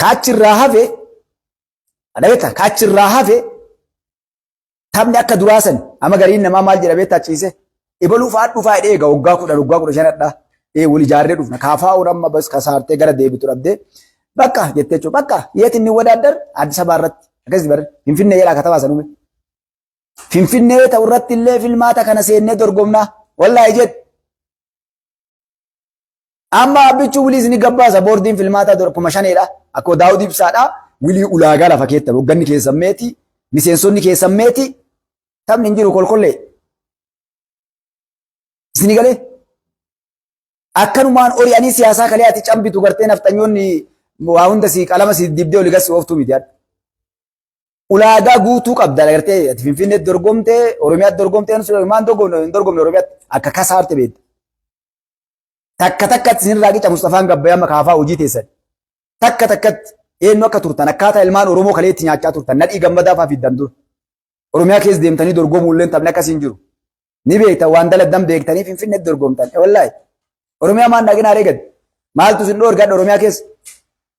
Kaachirraa hafe dhabeetta kaachirraa hafe taphni akka duraa san amma gariin namaa maal jedha beektaa ciise ibaluu fa'aa dhufaa jedhee egaa waggaa 10 waggaa 15dha ee wal ijaarree dhufna kaafaa oon amma bas kasaartee gara deebitu dhabdee bakka jettee jechuudha bakka yeet inni wadaaddar Addis Ababaa irratti akkasii bara Finfinnee jedhaa katabaa sanume Finfinnee ta'u irratti illee filmaata kana seennee dorgomnaa wallaahi jedhu. Amma abbichuu wiliis ni gabbaasa boordiin filmaataa dura 5000dha. Akkoo Daawud Ibsaadha. Wilii ulaagaa lafa keetta hogganni keessan meeti miseensonni keessan meeti taphni hin jiru kolkollee. Isin galee akkanumaan ori'anii siyaasaa kalee ati cambitu gartee nafxanyoonni waa hunda si qalama si dibdee olii gasi ooftuu miti. Ulaagaa guutuu qabda gartee ati Finfinneetti dorgomtee Oromiyaatti dorgomtee maan dorgomne hin dorgomne Oromiyaatti akka kasaarte beekta. Takka takkatti isinirraa qica Mustafaan Gabbayee amma kaafaa hojii teessan. Takka takkatti eenyu akka turtan akkaataa ilmaan Oromoo kaleetti nyaachaa turtan nadhii gammadaa fa'aa fiddan dura. Oromiyaa keessa deemtanii dorgomuu illee taphni akkasii hin jiru. Ni beektan waan daladdan beektanii Finfinneetti dorgomtan. Wallaahi Oromiyaa maan dhaqinaa ree gadi. Maaltu isin dhoorgadha Oromiyaa keessa?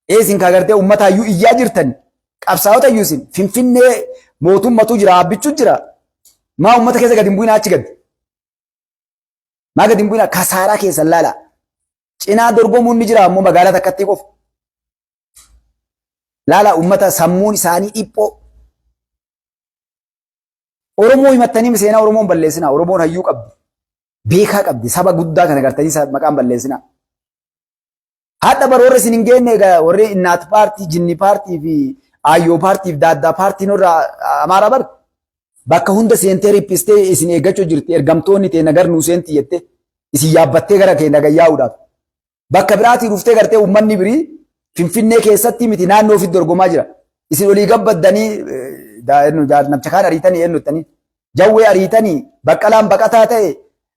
Eesin kaa gartee uummataayyuu iyyaa jirtan qabsaa'ota iyyuu isin Finfinnee mootummatu jira abbichuu jira. Maa uummata keessa gadi hin bu'inaa achi gadi. Maa gadi hin bu'inaa kasaaraa keessan laala. Cinaa dorgomuun ni jira ammoo magaalaa takkatti qofa. Laala uummata sammuun isaanii dhiphoo. Oromoo himattanii seenaa Oromoon balleessinaa. Oromoon hayyuu qabdi. Beekaa qabdi. Saba guddaa kana gartanii maqaan balleessinaa. Hadha bar warri isin hin geenne egaa warri innaat paartii, jinni paartii fi aayyoo paartii fi daaddaa paartiin warra Amaaraa bar bakka hunda seentee riphistee isin eeggachuu jirti ergamtoonni tee nagar nuu seenti jette isin yaabbattee gara kee naga yaa'uudhaaf. Bakka biraatii dhuftee gartee uummanni birii Finfinnee keessatti miti naannoo ofitti dorgomaa jira. Isin olii gabbaddanii namcha kaan ariitanii eenyu jettanii jawwee ariitanii baqqalaan baqataa ta'e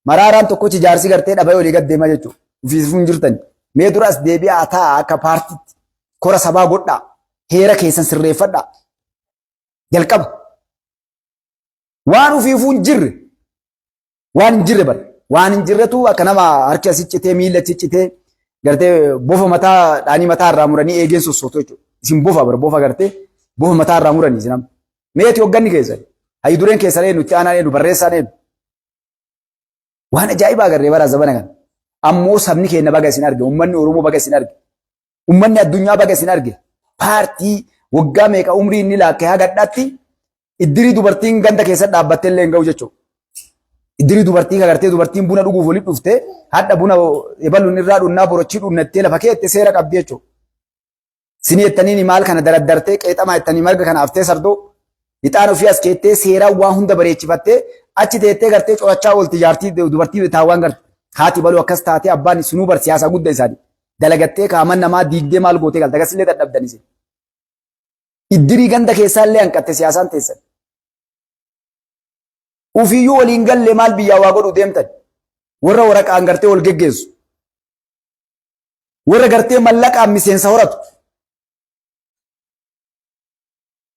Maraaraan tokkochi jaarsi gartee dhabee olii gad deemaa jechuudha. Ofiisuu hin jirtan. Mee dura as deebi'aa taa'aa akka paartiitti kora sabaa godhaa. Heera keessan sirreeffadhaa. Jalqaba. Waan ofiifuu hin jirre. Waan hin jirre bara. Waan hin jirretu akka nama harki asi citee miila achi citee gartee bofa mataa dhaanii mataa irraa muranii eegeen sossootu jechuudha. Isin bofa bara bofa gartee bofa mataa irraa muranii isin amma. Meeti hogganni keessan. Hayyu dureen keessan eenyu itti aanaan eenyu barreessaan eenyu. Waan ajaa'ibaa agarree bara zabana kana. Ammoo sabni keenya baga isin arge, uummanni Oromoo baga isin arge, uummanni addunyaa baga isin arge. Paartii waggaa meeqa umrii inni laakkee haga dhatti iddirii dubartiin ganda keessa dhaabbattee illee hin ga'u jechuudha. Iddirii dubartii agartee dubartiin buna dhuguuf walitti dhufte hadha buna ebaluun irraa dhunnaa borochii dhunnattee lafa keette seera qabdi jechuudha. Sinii jettaniin maal kana daraddartee qeexamaa jettanii marga kana haftee sardoo ixaan ofii as keettee seeraan waa hunda bareechifattee achi teettee gartee corachaa oolti jaartii dubartii taawwan garte haati baluu akkas taatee abbaan sunuu bar siyaasaa gudda isaanii dalagattee kaaman namaa diigdee maal gootee galta akkasillee dadhabdan isin. Iddirii ganda keessaallee hanqatte siyaasaan teessan. Ufiyyuu waliin galle maal biyyaa waa godhu deemtan warra waraqaan gartee wal geggeessu. Warra gartee mallaqaan miseensa horatu.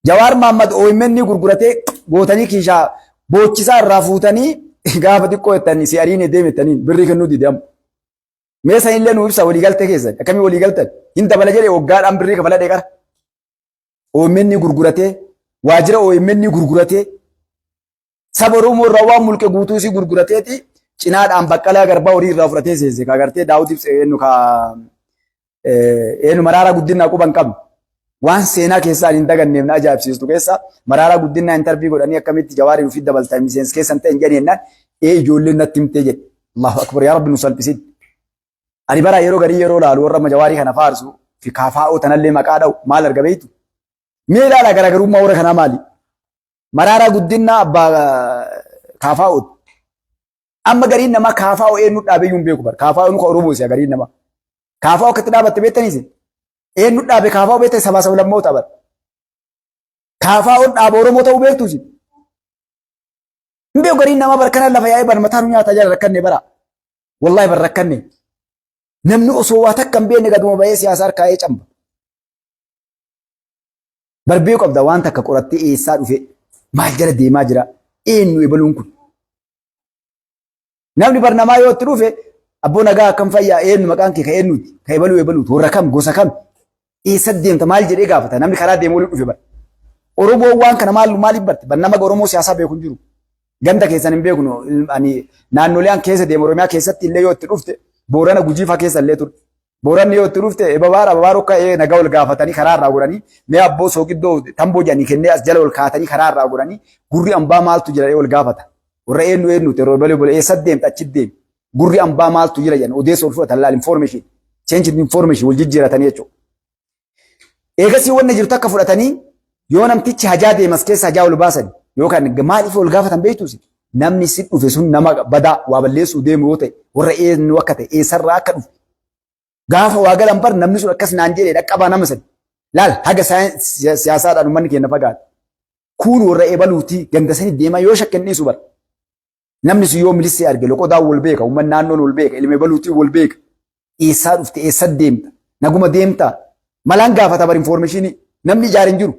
Jawaar Mahaammad OMN gurguratee gootanii kiishaa boochisaa irraa fuutanii gaafa xiqqoo jettanii si ariine deemettanii birrii kennuu dide amma. Mee sanillee nu ibsa waliigaltee keessan akkamii waliigaltan hin dabala jedhee waggaadhaan birrii kafaladhee qara. OMN gurguratee waajjira OMN gurguratee Saba Oromoo irraa waan mulqe guutuu isii gurgurateeti cinaadhaan Baqqalaa Garbaa horii irraa fudhatee seense ka gartee Daawud Ibsa eenyu ka eenyu Maraaraa Guddinaa quba hin qabne. Waan seenaa keessaa hin daganneef na ajaa'ibsiistu keessa Maraaraa Guddinaa intarvii godhanii akkamitti Jawaariin ofii dabaltan miseensa keessan ta'e hin jedhani jennaan ee ijoolleen natti himtee jedhe. Allahu akbar yaa Rabbi nu salphisin. Ani bara yeroo garii yeroo laalu warra amma Jawaarii kana faarsu fi kaafaa'oo tanallee maqaa dha'u maal arga beektu? Mee ilaalaa garaagarummaa warra kanaa maali? Maraaraa Guddinaa abbaa KFOti. Amma gariin namaa KFO eenyu dhaabee iyyuu hin beeku bara. KFO nu ka Oromoo isa gariin namaa. KFO akkatti dhaabatte beektanii isin? Eenyu dhaabe KFO beektan sabaa sablammoota bara. KFO dhaaba Oromoo ta'uu beektu isin? Hin beeku gariin namaa bara kana lafa yaa'ee bara mataa nu nyaataa jala rakkanne bara. Wallaahi bara rakkanne. Namni osoo waa takka hin beekne gaduma bahee siyaasa harkaa'ee camba. Bar beeku qabda waan takka qorattee eessaa dhufe maal jala deemaa jira eenyu ebaluun kun. Namni bar namaa yoo itti dhufe abboo nagaa akkam fayyaa eenyu maqaan kee ka eenyuti ka ebaluu ebaluuti warra kam gosa kam Eessa deemta maal jedhee gaafata namni karaa deemu waliin dhufe bara. Oromoon waan kana maal maaliif barte? Bar nama Oromoo siyaasaa beeku hin jiru. Ganda keessan hin beeknu ani naannolee an keessa deemu Oromiyaa keessatti illee yoo itti dhufte Boorana Gujii fa'aa keessa illee ture. Booranni yoo itti dhufte ebabaara ababaara akka ee nagaa ol gaafatanii karaa irraa godhanii mee abboo sooqiddoo tamboo jedhanii kennee as jala ol kaatanii karaa irraa godhanii gurri ambaa maaltu jira ol gaafata. Warra eenyu eenyu ta'e roobale bole eessa deemta achi deemi. Gurri ambaa maaltu jira jedhan odeessa ol fudhatan laal information change information wal jijjiiratanii jechuudha. Eegasii wanni jirtu akka fudhatanii yoo namtichi hajaa deemas keessa hajaa ol baasan yookaan maaliif ol gaafatan beektuusi namni si dhufe sun nama badaa waa balleessuu deemu yoo ta'e warra eenyu akka ta'e eessarraa akka dhufe gaafa waa galan bar namni sun akkas naan jedhee dhaqqabaa nama sani laal haga siyaasaadhaan uummanni keenya fagaate kuun warra ebaluutii ganda sani deemaa yoo shakkan dhiisu bar namni sun yoo milissee arge loqodaan wal beeka uummanni naannoon wal beeka ilma ebaluutii wal beeka eessaa dhufte eessa deemta naguma deemta malaan gaafata bar information namni ijaar hin jiru.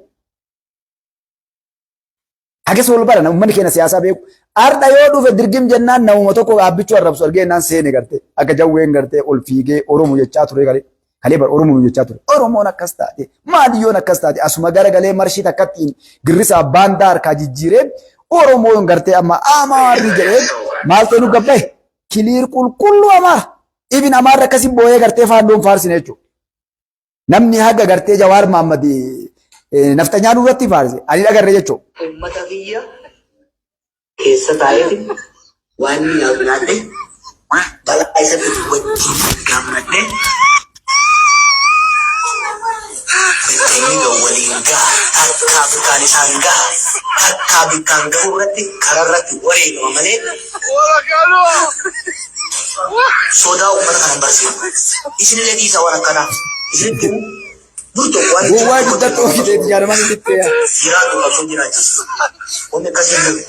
Hagas wal bara uummanni keenya siyaasaa beeku. Arda yoo dhufe dirgim jennaan namuma tokko dhaabbichuu arrabsu argee jennaan seene gartee akka jawween gartee ol fiigee Oromoo jechaa ture galee kalee bar Oromoo jechaa ture. Oromoon akkas taate maadiyyoon akkas taate asuma garagalee marshii takkattiin girrisaa baandaa harkaa jijjiiree Oromoon gartee amma Amaarri jedhee maal ta'e nu gabbaye kiliir qulqulluu Amaara. Ibin Amaarri akkasii boo'ee gartee faandoon faarsine jechuudha. Namni haga gartee Jawaar Mahaammad nafxanyaa nurratti faarse ani dhagarre jechuudha. Uummata biyya keessa taa'eeti waan inni nyaatu nyaadhe balaa isa fidu wajjin gammadhe inni waliin gaha takkaa bikkaan isaan gaha takkaa bikkaan gahuu irratti karaa irratti wareegama malee sodaa uummata kana hin barsiifnu. Isinillee dhiisa waan akkanaa. Isinitti himu dur tokko waan Gowwaa guddatti oofitee ijaaraman itti jiraatu qabsoo jiraachisa. Wanni akkasii hin jiru.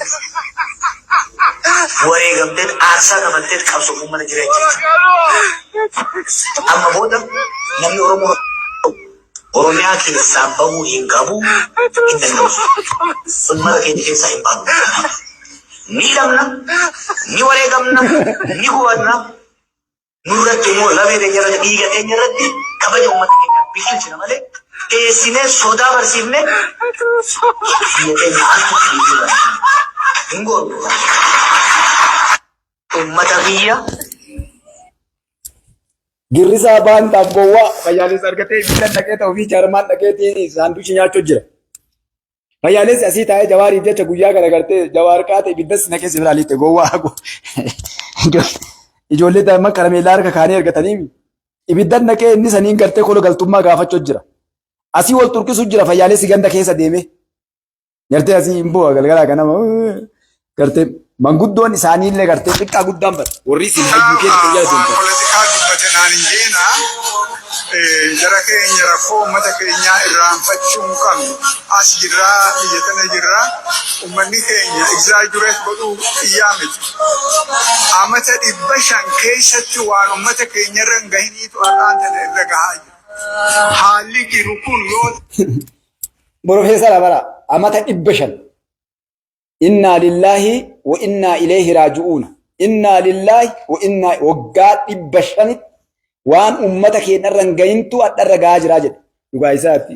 Wareegamteen aarsaa kafalteet qabsoo uummata jiraachisa. Amma booda namni Oromoo Oromiyaa keessaa bahuu hin qabu hin danda'u. Uummata keenya keessaa hin baanu. Ni hidhamna, ni wareegamna, ni gubanna. Nurratti immoo lafee keenya irratti dhiiga keenya irratti kabaja uummata keenyaa biqilchina malee dheessinee sodaa barsiifnee biyya keenya altutti dhiibuu hin goonu. Uummata biyya Girrisaa baantaaf gowwaa fayyaalessa argatee ibidda dhaqee ta'uu fi jaarmaan dhaqeetii saanduuchi nyaachuu jira. Fayyaalessi asii taa'ee jawaariif jecha guyyaa kana gartee jawaar qaate ibiddas naqee si biraa liitte gowwaa. Ijoollee daa'imman karameellaa harka kaanii argatanii ibidda naqee inni saniin gartee kola galtummaa gaafachuu jira. Asii wal turkisu jira fayyaalessi ganda keessa deemee. Gartee asii hin bu'a galgala kanama gartee manguddoon isaanii illee gartee xiqqaa guddaan bara warri isin hayyuu keessa Waan tajaajiltan. politikaa dubbate naan hin jeena jara keenya rakkoo uummata keenyaa irraanfachuu hin qabnu. As jirraa biyya tana jirraa uummanni keenya exaggerate godhuu xiyyaa miti. Amata 500 keessatti waan uummata keenya irra hin gahiniitu har'aan tana irra gahaa jira. Haalli jiru kun yoo Profeesara bara amata 500. Innaa lillaahi wa innaa ilayhi raaji'uuna. Innaa lillaahi wa innaa waggaa 500tti waan uummata keenya irra hin gahintu hadha irra gahaa jiraa jedhe. Dhugaa isaati.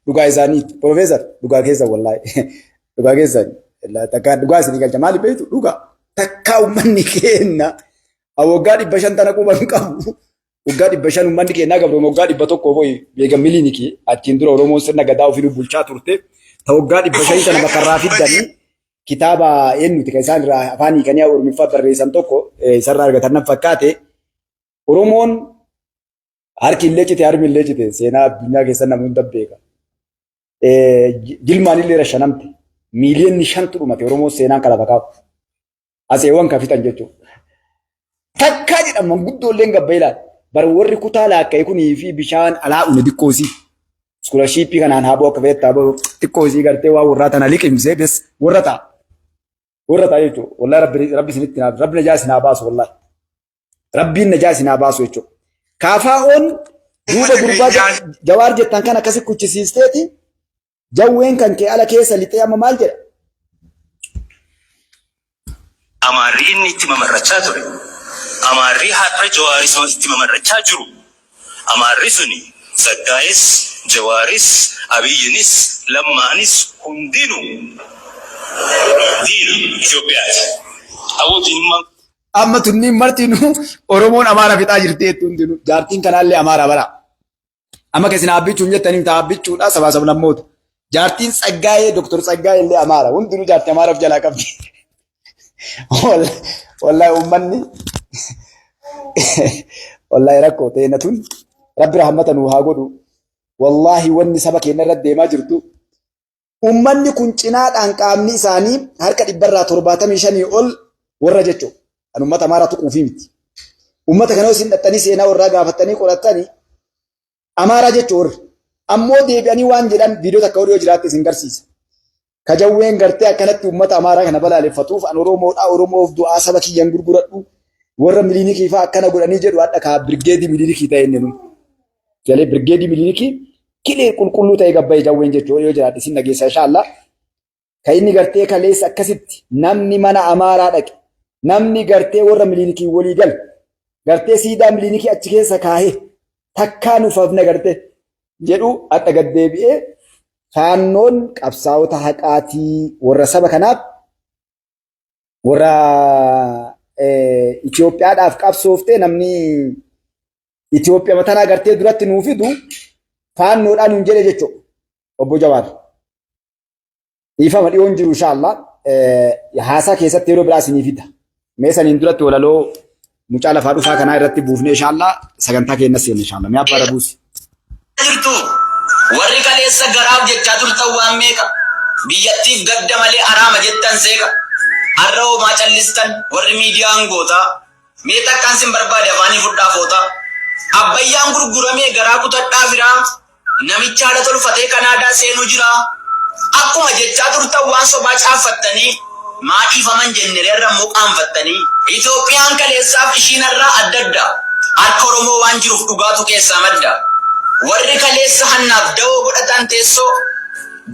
Dhugaa isaaniiti. Profeesar dhugaa keessan wallaahi. Dhugaa keessan. Takkaa dhugaa isinii galcha maali beektu dhugaa. Takkaa uummanni keenya waggaa 500 tana quba hin qabu. Waggaa 500 uummanni keenyaa gabroome waggaa 100 ho'i beekan miliinikii achiin dura Oromoon sirna gadaa ofiin bulchaa turte. Ta waggaa 500 tana bakka irraa fiddanii kitaaba eenyuti kan isaan irraa afaan hiikanii Oromiffaa barreessan tokko isarraa argatan nan fakkaate. Oromoon harki illee cite harmi illee cite seenaa addunyaa keessa namni hunda beeka. Jilmaan illee rashanamte miiliyoonni shantu dhumate Oromoon seenaan kalafa kaa'u. Aseewwan kan fixan jechuudha. Takkaa jedhan manguddoolleen gabba ilaala. Bar warri kutaa laakka'e kunii fi bishaan alaa une xiqqoosii. Iskoolashiippii kanaan haaboo akka fe'etti haaboo xiqqoosii gartee waan warraa tana liqimsee bes warra ta'a. Warra ta'a jechuudha. Wallahi rabbi rabbi isinitti naaf rabbi najaa isin haa baasu wallahi. Rabbiin najaa isin haa baasu jechuudha. Kaafaa'oon duuba gurbaa jawaar jettan kan akkasi kuchisiisteeti Jawween kan kee ala keessa lixee amma maal jedha? Amaarri inni itti mamarrachaa ture. Amaarri har'a Jawaar itti mamarrachaa jiru. Amaarri suni Tsaggaayis, Jawaaris, Abiyyinis, Lammaanis hundinuu diina Itoophiyaati. Awwoo diinummaan Amma tunniin martinuu Oromoon Amaara fixaa jirti jettu hundinuu. Jaartiin kanaallee Amaara bara. Amma keessin haabbichuun jettanii taabbichuudha sabaa sablammoota. Jaartiin Tsaggaayee Doktor Tsaggaayee illee Amaara. Hundinuu jaartii Amaara of jalaa qabdi. Wallahi uummanni wallahi rakkoo ta'e na tun rabbi rahmata nuu haa godhu. Wallahi wanni saba keenya irratti deemaa jirtu uummanni kun cinaadhaan qaamni isaanii harka 75% ol warra jechuudha. Kan uummata Amaaraa tuquufii miti. Uummata kana isin dhaxxanii seenaa warraa gaafattanii qorattanii Amaaraa jechuun warri. Ammoo deebi'anii waan jedhan viidiyoo takka yoo jiraatte isin garsiisa. Kajawween gartee akkanatti uummata Amaaraa kana balaaleffatuuf an Oromoodha Oromoof du'aa saba kiyyan gurguradhu warra miliinikii fa'aa akkana godhanii jedhu hadha kaa birgeedii miliinikii ta'e inni nu. Jalee birgeedii miliinikii kilee qulqulluu ta'e gabbaye jawween jechuudha yoo jiraadhe isin dhageessa inshaallah. Ka inni gartee kaleessa akkasitti namni mana Amaaraa dhaqe namni gartee warra miliinikii walii gale gartee siidaa miliinikii achi keessa kaahee takkaa nuuf hafna gartee jedhu hadha gad deebi'ee faannoon qabsaa'ota haqaatii warra saba kanaaf warra Itoophiyaadhaaf qabsooftee namni Itoophiyaa matanaa gartee duratti nuu fidu faannoodhaan nuun jedhe jechuudha obbo Jawaar. Dhiifama dhiyoon jiru inshaallah haasaa keessatti yeroo biraa isinii fida. Mee saniin duratti walaloo mucaa lafaa dhufaa kanaa irratti buufnee inshaallah sagantaa keenya seenne inshaallah. Mee abbaa rabuusi. Jirtu warri kaleessa garaaf jechaa turtan waan meeqa biyyattiif gadda malee araama jettan seeqa har'a homaa callistan warri miidiyaan gootaa mee takkaan sin barbaade afaanii fudhaa footaa abbayyaan gurguramee garaa kutadhaa firaa Namicha haala tolfatee Kanaadaa seenuu jira. Akkuma jechaa turtan waan sobaa caaffattanii maa dhiifaman jenneree har'a immoo qaanfattanii. Itoophiyaan kaleessaaf ishiin har'aa adda adda. Harka Oromoo waan jiruuf dhugaatu keessaa madda. Warri kaleessa hannaaf dawoo godhatan teessoo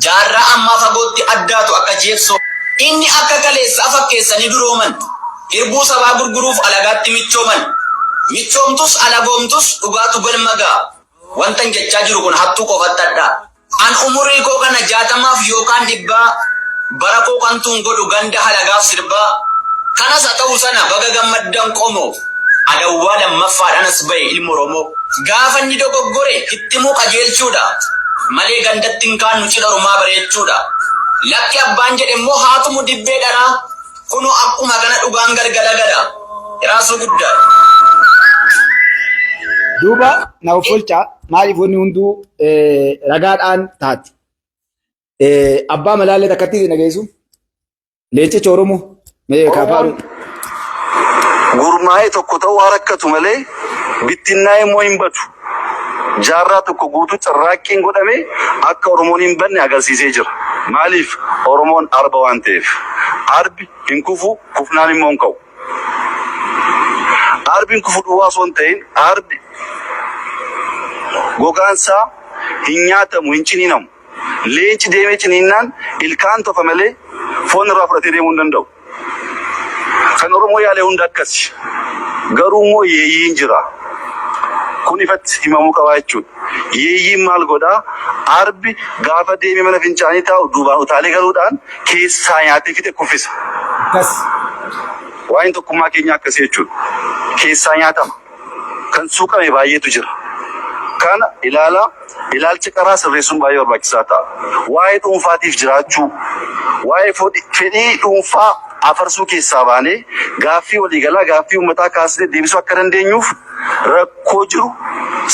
jaarraa ammaa fagootti addaatu akka jeebsoo. Inni akka kaleessaa fakkeessanii durooman. Irbuu sabaa gurguruuf alagaatti michooman. Michoomtus alagoomtus dhugaatu galma ga'a. Wantan jechaa jiru kun hattuu qofattadha. An umurii koo kana jaatamaaf yookaan dhibbaa bara koo kantuun godhu ganda halagaaf sirbaa. Kanas haa ta'u sana baga gammaddan qomoo. Adawwaa lammaffaadhaan as ba'e ilmi Oromoo. Gaafa inni dogoggore hittimuu qajeelchuudha. Malee gandatti hin kaannu cidha ormaa bareechuudha. Lakki abbaan jedhe immoo haatumu dibbee dharaa. Kunoo akkuma kana dhugaan galgala gala. Raasuu guddaadha. Duuba na offolchaa maaliif wanni hunduu ragaadhaan taati. Abbaa malaallee takkatti isin dhageessu. Leencicha Oromoo mee kaafaaru. Gurmaa'ee tokko ta'uu haa rakkatu malee bittinnaa'ee immoo hin badu. Jaarraa tokko guutuu carraaqqiin godhame akka Oromoon hin badne agarsiisee jira. Maaliif? Oromoon arba waan ta'eef. Arbi hin kufu, kufnaan immoo hin ka'u. Arbi hin kufu duwwaa osoo hin ta'in arbi gogaan isaa hin nyaatamu, hin ciniinamu. Leenci deemee ciniinnaan ilkaan tofa malee foon irraa fudhatee deemuu hin danda'u. Kan Oromoo yaale hunda akkasi. Garuu immoo yeeyyiin jira. Kun ifatti himamuu qabaa jechuudha. Yeeyyiin maal godhaa? Arbi gaafa deemee mana fincaanii taa'u duubaan utaalee galuudhaan keessaa nyaatee fixe kuffisa. Akkas. Waa'een tokkummaa keenyaa akkasii jechuudha. Keessaa nyaatama. Kan suuqame baay'eetu jira. Kana ilaalaa ilaalcha qaraa sirreessuun baay'ee barbaachisaa ta'a. Waa'ee dhuunfaatiif jiraachuu, waa'ee fedhii dhuunfaa afarsuu keessaa baanee gaaffii waliigalaa gaaffii uummataa kaasnee deebisuu akka dandeenyuuf rakkoo jiru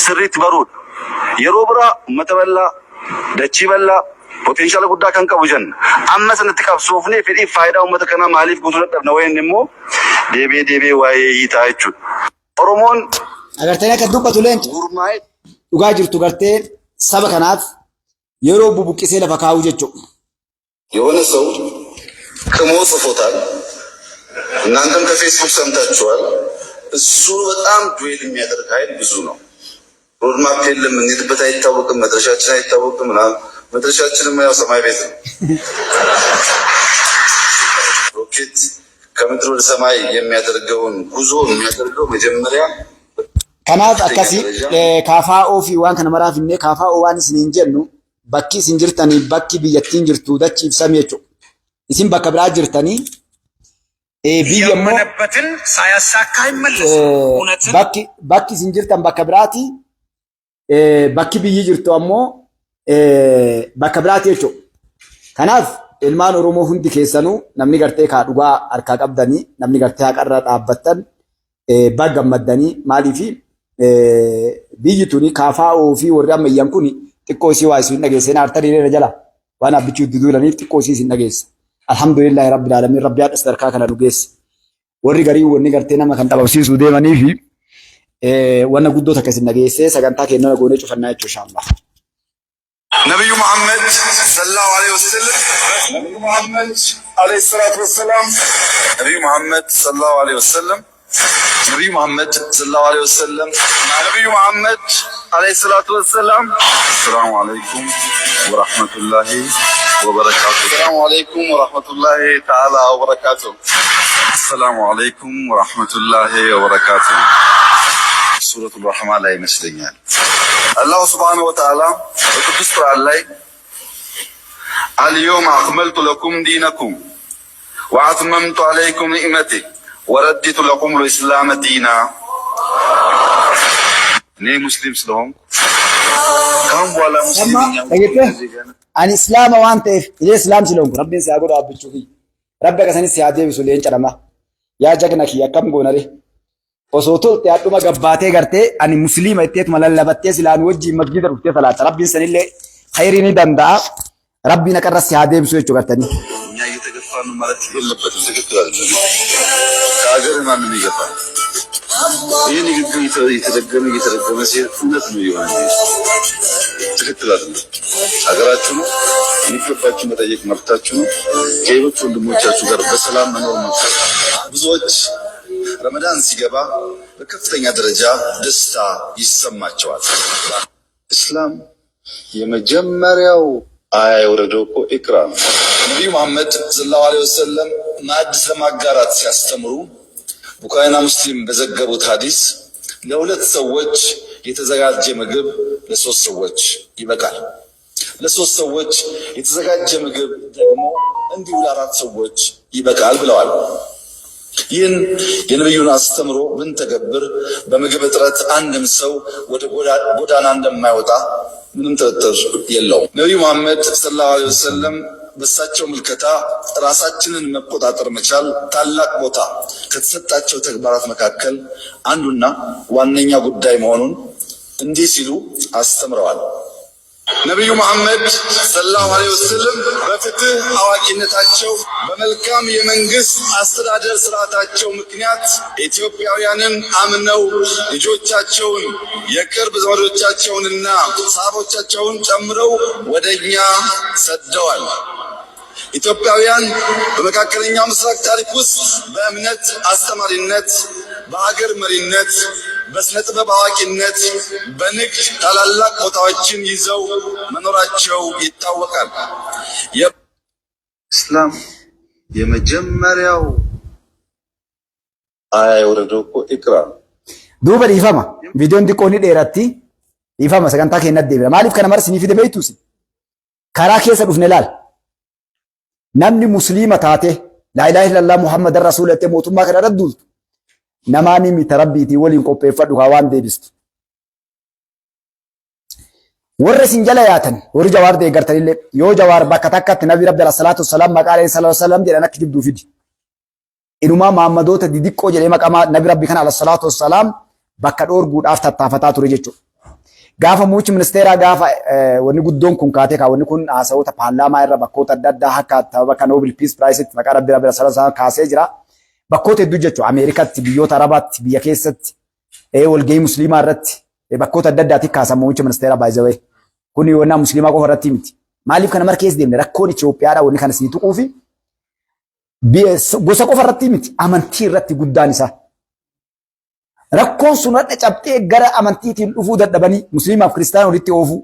sirriitti baruudha. Yeroo biraa uummata bal'aa, dachii bal'aa, potenshaala guddaa kan qabu jenna. Amma sanatti qabsoofnee fedhiif faayidaa uummata kanaa maaliif guutuu dadhabna wayin immoo deebi'ee deebi'ee waa'ee yeeyyii ta'a jechuudha. Oromoon Agartanii akka dubbatu leenca. gurmaa'ee Dhugaa jirtu gartee saba kanaaf yeroo bubuqqisee lafa kaa'uu jechuudha. የሆነ ሰው ቅሞ ጽፎታል። እናንተም ከፌስቡክ ሰምታችኋል። እሱ በጣም ዱዌል የሚያደርግ ኃይል ብዙ ነው። ሮድማፕ የለም፣ የምንሄድበት አይታወቅም፣ መድረሻችን አይታወቅም ምናምን። መድረሻችንም ያው ሰማይ ቤት ነው። ሮኬት ከምድር ወደ ሰማይ የሚያደርገውን ጉዞ የሚያደርገው መጀመሪያ Kanaaf akkasii KFO fi waan kana maraaf innee KFO waan isiniin jennu, bakki isin jirtanii bakki biyyattiin jirtu dachii ibsamee jechuudha. Isin bakka biraa jirtanii, biyya immoo ያመነበትን ሳያሳካ አይመለስም። እውነትን bakki isin jirtan bakka biraati. Bakki biyyi jirtu ammoo bakka biraati jechuudha. Kanaaf ilmaan Oromoo hundi keessanuu, namni gartee kaa dhugaa harkaa qabdanii, namni gartee haqarra dhaabbattan, baga gammaddanii. Maaliifi biyyi tuni KFO fi warri ammayyan kun xiqqoo isii waa isin dhageessee aartanii irra jala waan abbichuu itti duulaniif xiqqoo isii isin dhageessa. الحمد لله رب العالمين, rabbi haadha sadarkaa kana nu geesse. Warri garii wanni gartee nama kan dhabamsiisuu deemanii fi wanna guddoo takka isin dhageessee sagantaa kennana goonee cufannaa jechuu inshallah. ነቢዩ መሐመድ صلى الله عليه وسلم፣ ነቢዩ መሐመድ عليه الصلاة والسلام፣ ነቢዩ መሐመድ صلى الله عليه وسلم፣ ነቢዩ መሐመድ صلى الله عليه وسلم፣ ነቢዩ መሐመድ عليه الصلاة والسلام። السلام عليكم ورحمة الله وبركاته። السلام عليكم ورحمة الله تعالى وبركاته። السلام عليكم ورحمة الله وبركاته። ሱረቱል ረሕማን ላይ ይመስለኛል አላሁ سبحانه وتعالى በቅዱስ ቁርአን ላይ اليوم أكملت لكم دينكم وأتممت عليكم نعمتي ورضيت لكم الإسلام دينا። እኔ ሙስሊም ስለሆንኩ ካሁን በኋላ ሙስሊም Amma dhageettee, ani islaama waan ta'eef, ilee islaam ስለሆንኩ, rabbiin si haa godhu abbichuu fi rabbi akkasanis si haa deebisu. Leenca namaa, yaa jagna kiyya, akkam goonare? Osoo tolte hadhuma gabbaatee gartee ani musliima itteetuma lallabattee silaan wajjiin masjida dhuftee salaata. Rabbiin sanillee khayrii ni danda'a. Rabbiin aqarra si haa deebisu jechuu gartanii. እኛ እየተገፋን ነው ማለት የለበትም። ትክክል አይደለም። ከሀገር ማንም ይገፋል። ይህ ንግግር እየተደገመ እየተደገመ ሲሄድ እውነት ነው እየሆነ ትክክል አይደለም። ሀገራችሁ ነው፣ የሚገባችሁ መጠየቅ መብታችሁ ነው። ከሌሎች ወንድሞቻችሁ ጋር በሰላም መኖር መብታችሁ። ብዙዎች ረመዳን ሲገባ በከፍተኛ ደረጃ ደስታ ይሰማቸዋል። እስላም የመጀመሪያው አያ የወረደው እኮ ኢቅራ ነው። ነቢዩ መሐመድ صلى الله عليه وسلم ማዕድ ስለማጋራት ሲያስተምሩ ቡኻሪና ሙስሊም በዘገቡት ሐዲስ ለሁለት ሰዎች የተዘጋጀ ምግብ ለሶስት ሰዎች ይበቃል። ለሶስት ሰዎች የተዘጋጀ ምግብ ደግሞ እንዲሁ ለአራት ሰዎች ይበቃል ብለዋል። ይህን የነቢዩን አስተምሮ ብንተገብር በምግብ እጥረት አንድም ሰው ወደ ጎዳና እንደማይወጣ ምንም ጥርጥር የለውም። ነቢዩ መሐመድ صلى الله عليه وسلم በእሳቸው ምልከታ ራሳችንን መቆጣጠር መቻል ታላቅ ቦታ ከተሰጣቸው ተግባራት መካከል አንዱና ዋነኛ ጉዳይ መሆኑን እንዲህ ሲሉ አስተምረዋል። ነቢዩ መሐመድ صلى الله عليه وسلم በፍትህ አዋቂነታቸው፣ በመልካም የመንግስት አስተዳደር ስርዓታቸው ምክንያት ኢትዮጵያውያንን አምነው ልጆቻቸውን፣ የቅርብ ዘመዶቻቸውንና ሰሃቦቻቸውን ጨምረው ወደኛ ሰደዋል። ኢትዮጵያውያን በመካከለኛው ምስራቅ ታሪክ ውስጥ በእምነት አስተማሪነት፣ በሀገር መሪነት፣ በስነ ጥበብ አዋቂነት፣ በንግድ ታላላቅ ቦታዎችን ይዘው መኖራቸው ይታወቃል። እስላም የመጀመሪያው አያ የወረደው እኮ ኢቅራ ነው። Duuba dhiifama. Viidiyoon xiqqoo ni dheeratti. Dhiifama, sagantaa keenyatti deebina. Maaliif kana mara sinii fide beektuusi? Karaa keessa dhufne laal. Namni musliima taate, لا إله إلا الله محمد رسول jettee mootummaa kana irra duultu. Namaani mita, rabbiitii waliin qopheeffadhu kaa waan deebistu. Warra isin jala yaatan, warri Jawaar deeggartanillee, yoo Jawaar bakka takkatti nabi rabbi الصلاة والسلام maqaa عليه الصلاة والسلام jedhan akka jibduu fidi. Inumaa maammadoota didiqqoo jedhee maqaa nabi rabbi kana عليه الصلاة والسلام bakka dhoorguudhaaf tattaafataa ture jechuudha. Gaafa muummichi ministeeraa, gaafa wanni guddoon kun kaatee kaa wanni kun haasawoota paarlaamaa irra bakkoota adda addaa akka bakka Nobel Peace Prizetti maqaa rabbi rabbi sallallahu alaihi kaasee jira. Bakkoota hedduu jechuudha. Ameerikaatti, biyyoota Arabaatti, biyya keessatti, walgahii musliimaa irratti, bakkoota adda addaatti kaasan muummicha ministeeraa baay'ee. Kuni wannaa musliimaa qofa irratti miti. Maaliif kana mara keessa deemne? Rakkoon Itoophiyaadha wanni kana isinii tuquu fi gosa qofa irratti miti, amantii irratti guddaan isaa. Rakkoon sun hadha cabxee gara amantiitiin dhufuu dadhabanii musliimaaf kiristaana walitti oofuu,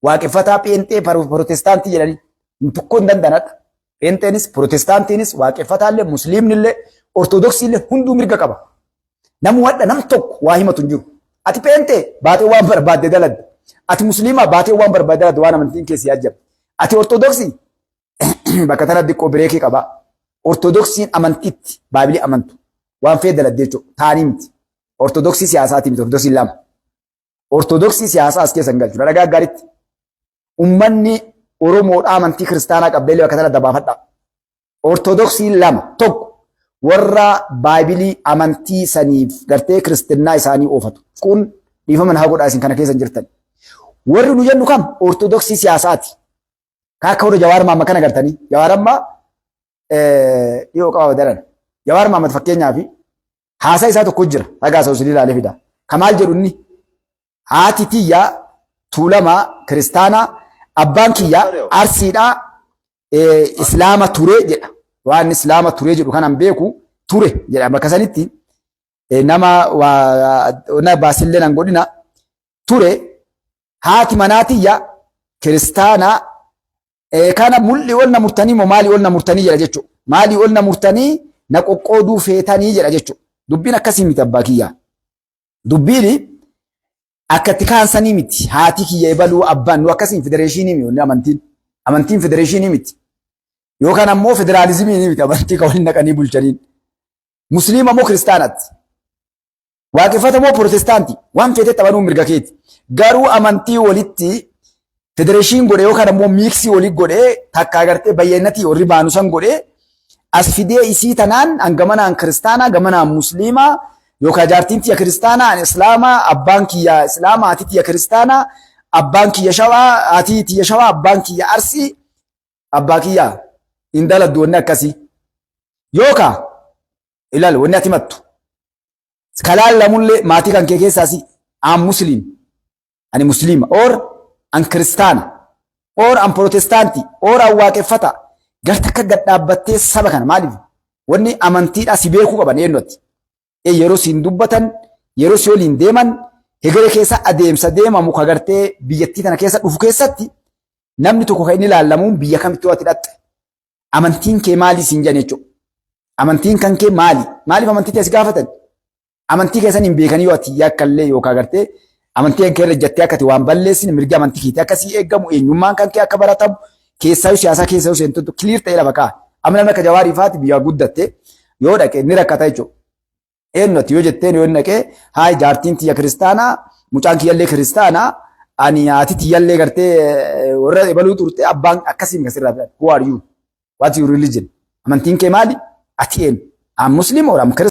waaqeffataa, pheenxee, pirootestaantii jedhanii tokko hin danda'an. Pheenxeenis, pirootestaantiinis, waaqeffataallee, musliimnillee, ortodoksiillee hunduu mirga qaba. Namni hadha nam tokko waa himatu hin jiru. Ati peentee baatee waan barbaadde daladde. Ati musliimaa baatee waan barbaadde daladde, waan amantiin keessi ajjabe. Ati ortodoksii, bakka tana xiqqoo break qaba. Ortodoksiin amantiitti baabilii amantu waan fee daladde jechuudha. Taanii miti. Ortodoksii siyaasaati miti, ortodoksiin lama. Ortodoksii siyaasaa as keessa hin galchu. Dhagaa gaariitti. Uummanni Oromoodhaa amantii kiristaanaa qabdeellee bakka tana dabaafadha. Ortodoksiin lama. Tokko warra baabilii amantii saniif gartee kiristinnaa isaanii oofatu. Kun dhiifama naa godhaa, isin kana keessa hin jirtan. Warri nu jennu kam? Ortodoksii siyaasaati. Akka warra Jawaar Maamma kana gartanii. Jawaar amma dhiyoo qaba daran. Jawaar Maamma fakkeenyaaf haasaa isaa tokko jira. Ragaa isaa isin ilaalee fida. Kamaal jedhu inni? Haati tiyyaa Tuulamaa kiristaanaa, abbaan kiyyaa Arsiidhaa, islaama ture jedha. Waan islaama ture jedhu kanan beeku, ture jedha bakka sanitti nama waa baasillee nan godhina ture. Haati manaa tiyya kiristaanaa, kana mul'i ol na murtanii moo maalii ol na murtanii jedha jechuudha. Maalii ol na murtanii na qoqqooduu feetanii jedha jechuudha. Dubbiin akkasii miti, abbaa kiyyaa. Dubbiin akka itti kaansanii miti. Haati kiyya ebaluu, abbaan nu akkasiin federation miti amantiin. Amantiin federation miti. Yookaan ammoo federalism miti amantii kan waliin naqanii bulchaniin. Musliima moo kiristaanatti? Waaqeffata moo protestaanti? Waan feetee taphanuu mirga keeti. Garuu amantii walitti federation godhee yookaan ammoo mix walii godhee, takka agartee bayyannatii warri baanu san godhee as fidee, isii tanaan an gamanaan kiristaanaa, gamanaan musliimaa, yookaan jaartiin tiyya kiristaanaa, an islaamaa, abbaan kiyya islaamaa, haati tiyya kiristaanaa, abbaan kiyya Shawaa, haati tiyya Shawaa, abbaan kiyya Arsii, abbaa kiyya hin daladdu wanni akkasii. Yookaan ilaali, wanni ati mattu kalaan lamullee maatii kan kee keessaas aan musliim, ani musliima or an kiristaana or an protestaanti or an waaqeffata garta akka gad dhaabbattee saba kana, maaliif wanni amantiidhaa si beekuu qaban eenyutti yeroo siin dubbatan, yeroo si waliin deeman, hegere keessa adeemsa deemamu ka gartee biyyattii tana keessa dhufu keessatti namni tokko kan inni ilaallamuun biyya kamitti ati dhatte amantiin kee maali siin jedhan jechuudha. Amantiin kan kee maali? Maaliif amantii kee si gaafatan? Amantii keessan hin beekanii yoo ati yakkallee yookaan gartee amantii kan kee irra jettee akka ati waan balleessine, mirgi amantii keetii akkasii eegamu, eenyummaan kan kee akka baratamu, keessaayyuu siyaasaa keessa yoo seentutu clear ta'ee lafa kaa'a. Amma namni akka Jawaarii faati biyya guddatte yoo dhaqe ni rakkata jechuudha. Eenyu ati yoo jetteen, yoo inni dhaqee, haay, jaartiin tiyya kiristaanaa, mucaan kiyyallee kiristaanaa, ani haati tiyyallee gartee warra ebaluu turte, abbaan akkasiin kasirraa filan. Who are you? What's your religion? Amantiin kee maali? Ati eenyu? I'm Muslim or I'm Christian?